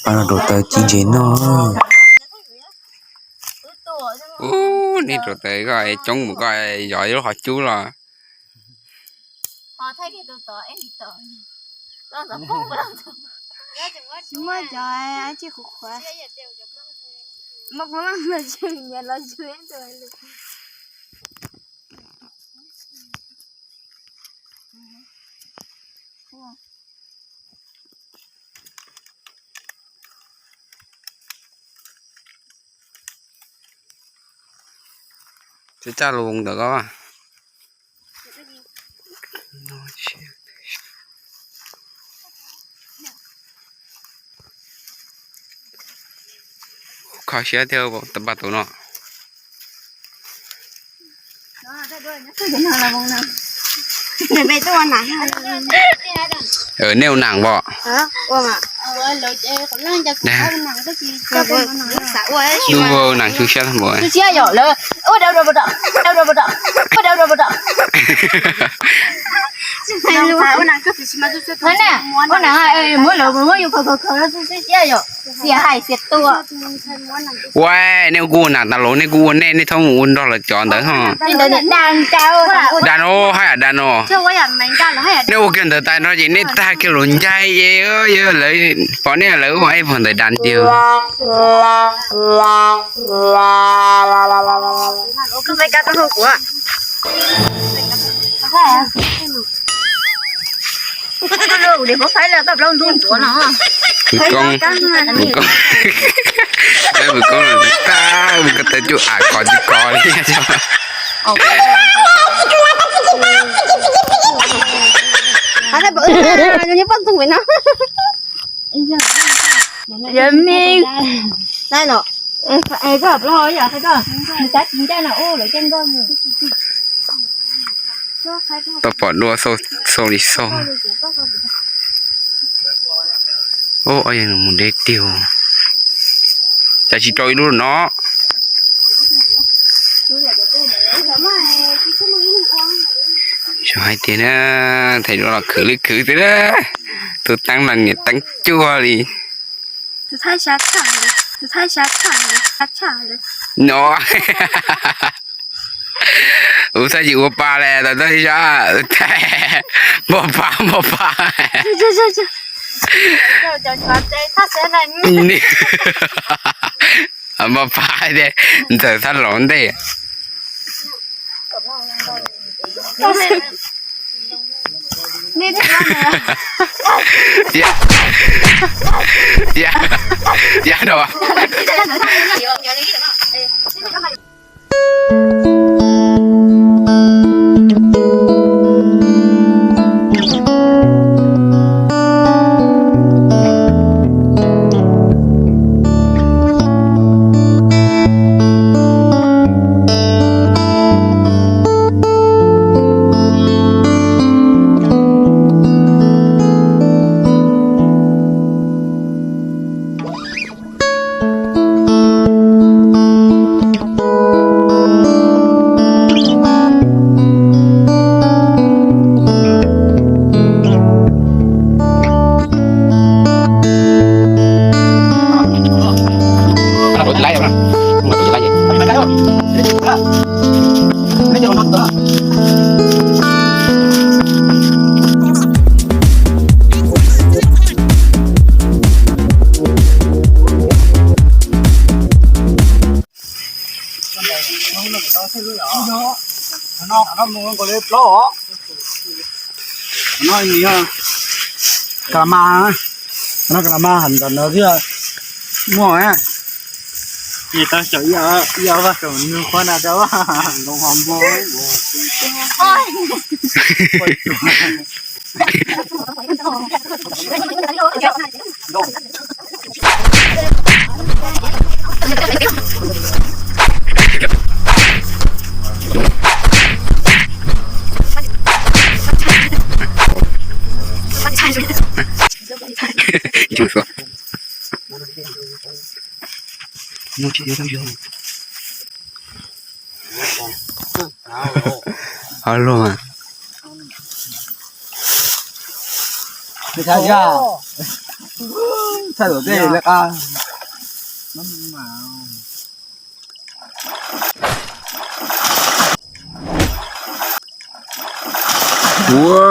Pab no rau taws ci ntses noj. Ub, nej rau taws koj coob mus koj zov ib lub qhov cub los. Muab cov tsis qhuav qhuav. Muab qhov los tseg nyias los tseg. Tsis tsa lus ntawm ko. Kho siab thiab tab paj tus no. Nej ua nam pom. Lub ua nam tshwj siab npaum. Ua, nej kuj ua nam tas los nej kuj ua nej, nej txhob mus ua nrog lawv cov ntawd ho. Da no, haj yam da no. Nej ua kiag ntawd tas no ces nej tag kiag los ncaig es lawv pom nej lawv ua ib pog ntawd da tiag. Koob, koob, koob, koj tawv cuj am kos tsis kos li. Tau pom dua xau li xau. Ub, mus deb tiag. Cas tsis rau ib lub no. Xyov hais tias na, thaij duab los khwv li khwv xwb na. Tus teeb no niam teeb cuag li. No. Ua txhaj yim ua pa le tau txhaj sab. Npau pa npau pa. Npau pa tias ntxawm thab laus ntej. Tias, tias, tias rau. Kalamaj, kalamaj hais ntawm no thiab. Muaj na. Ces tau xyaum ib ob vaj kaum nus qhuav na rau ntoo ho muag. Alo. Thaij, thaij tom tej lawv qab. Ua,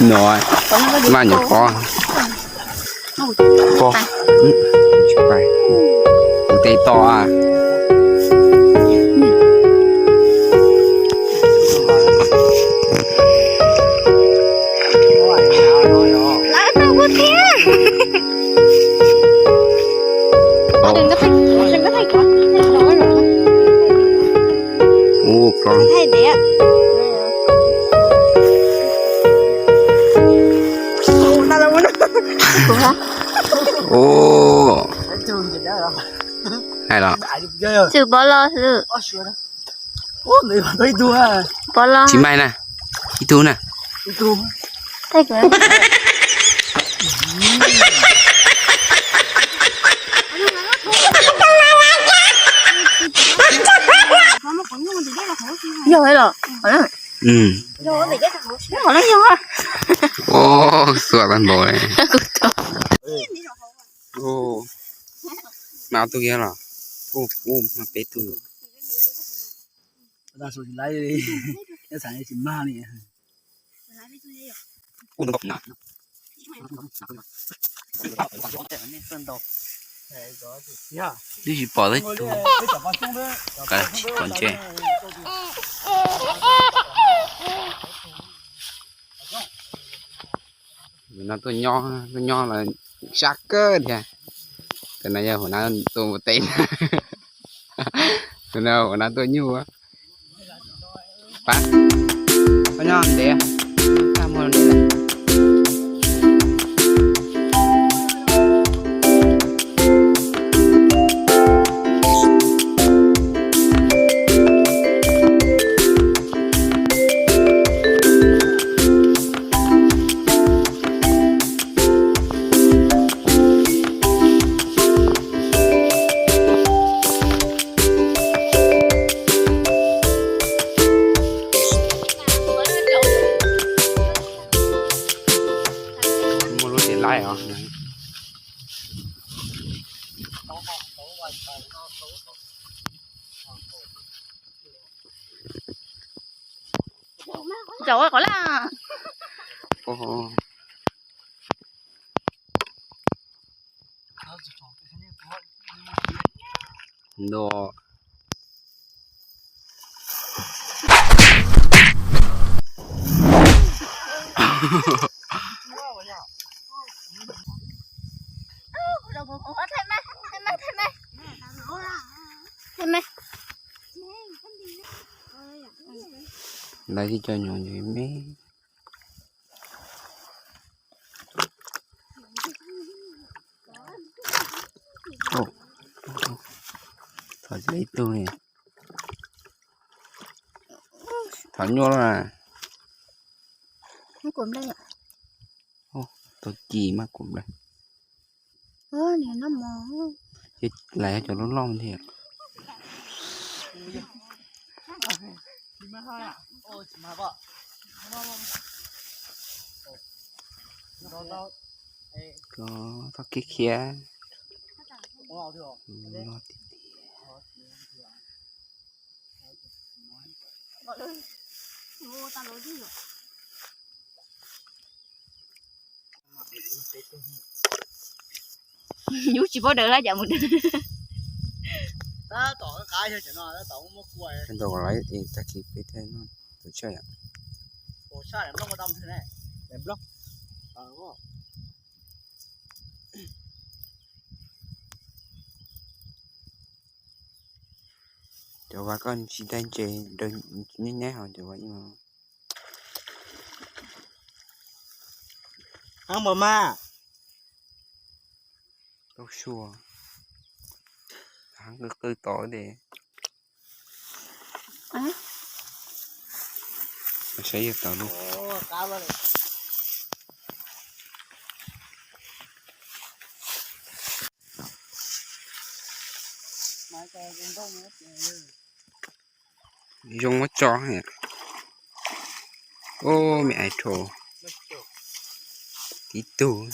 no, maj nyuam pob. Pob, tsis pais, tus tej to a. Ua, ua, hais los. Tswm pov los xwb. Pov los. Tsis maij na, ib tug na. Yog los. Ua, xuav tag npaum li. Ua, mas ob tug kiag los. Ua, mas peb tug. Twb tsis pom tib tug, tsis pom ntsej. No tuaj nyob, tuaj nyob los sab kawg thiab. Tus no yog hauv na tuaj mus teb. Tus no hauv na tuaj nyuj. Pab, koj nyob ntev, koj muag ntev lawm. Muaj lub tias laib os. Zaum qhov laj. Nto. Lawv tsis coj nyuam me. Thov ib tug li. Thov nyuaj lawm. Tau ci mas kuv nplawg. Ces lawv cov loj loj thiab. Koj txhob khiav khiav. Nyuj tsis paub dawv lawm cas mus dawv. Ntau lawm, tag kis peb thiaj noj tus tshaj yom. Cov vas koj tsis dai ntses, nyob nyob hauv cov vas ib. Heev npaum mas. Tau sua. Heev qw qw tod de. Saib yog tod lub. Zoo muab tso. Ub, me ais rho tib tug.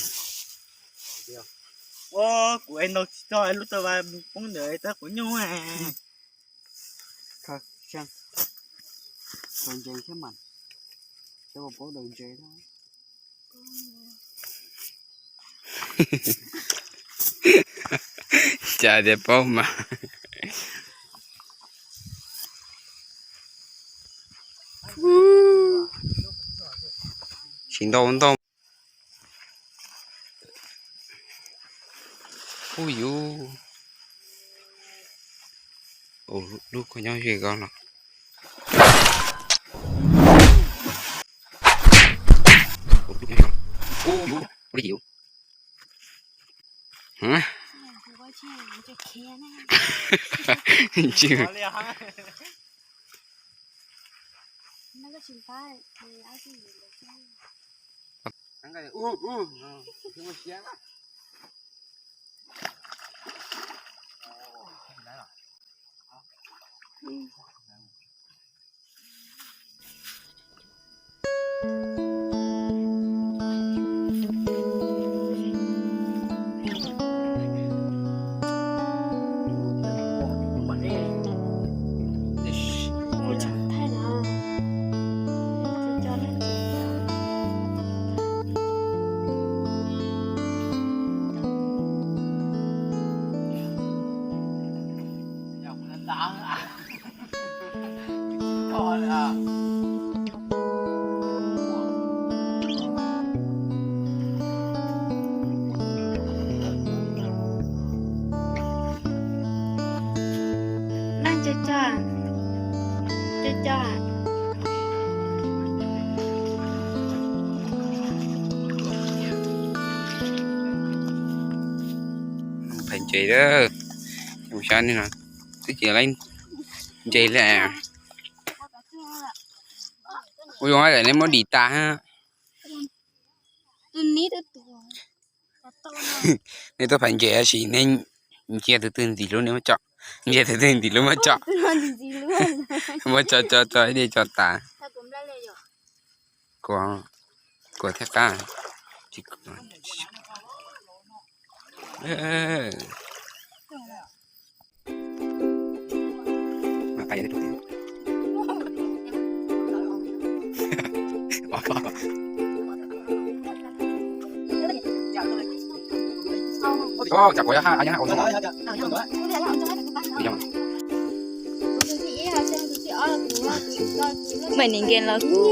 Ua kuv es ntaus tsis txog lub taw vas mus poob ntawd tab quav nyuj. Cas tias paub mas. Tsis ntau ntau. Ub yus. Ub, lub koj nyob ze ko no. Ub yus, ub li yus. Hã? Ntswg. Leej cog cog, cog cog. Phais ntses lawm, mus xyov no twb tsis leej ntses li. Ua zoo li nej muab dim tas. Nej tuaj phais ntses tab sis nej ntsia tus twg ntxim hlub nej muab tso, ntsia tus twg ntxim hlub muab tso, muab tso tso tso ib diav tso tas. Kuv, kuv thiaj qab. Mày nhìn ghen lo kuv.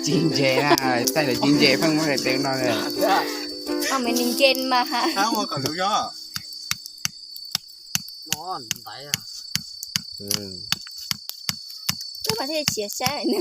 Tsis ntse na, thaij lawv tsis ntse pheej muab hais pem no. Mày nhìn ghen mà hả? Các bạn có thể chia sẻ nữa.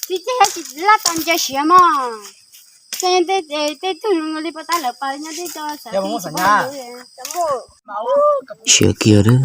Tsis txawj tsis laj tau ntse siav mog. Tej tug li pas tab lawv pas nyob teb co xav tsis paub. Siav kiag lawm.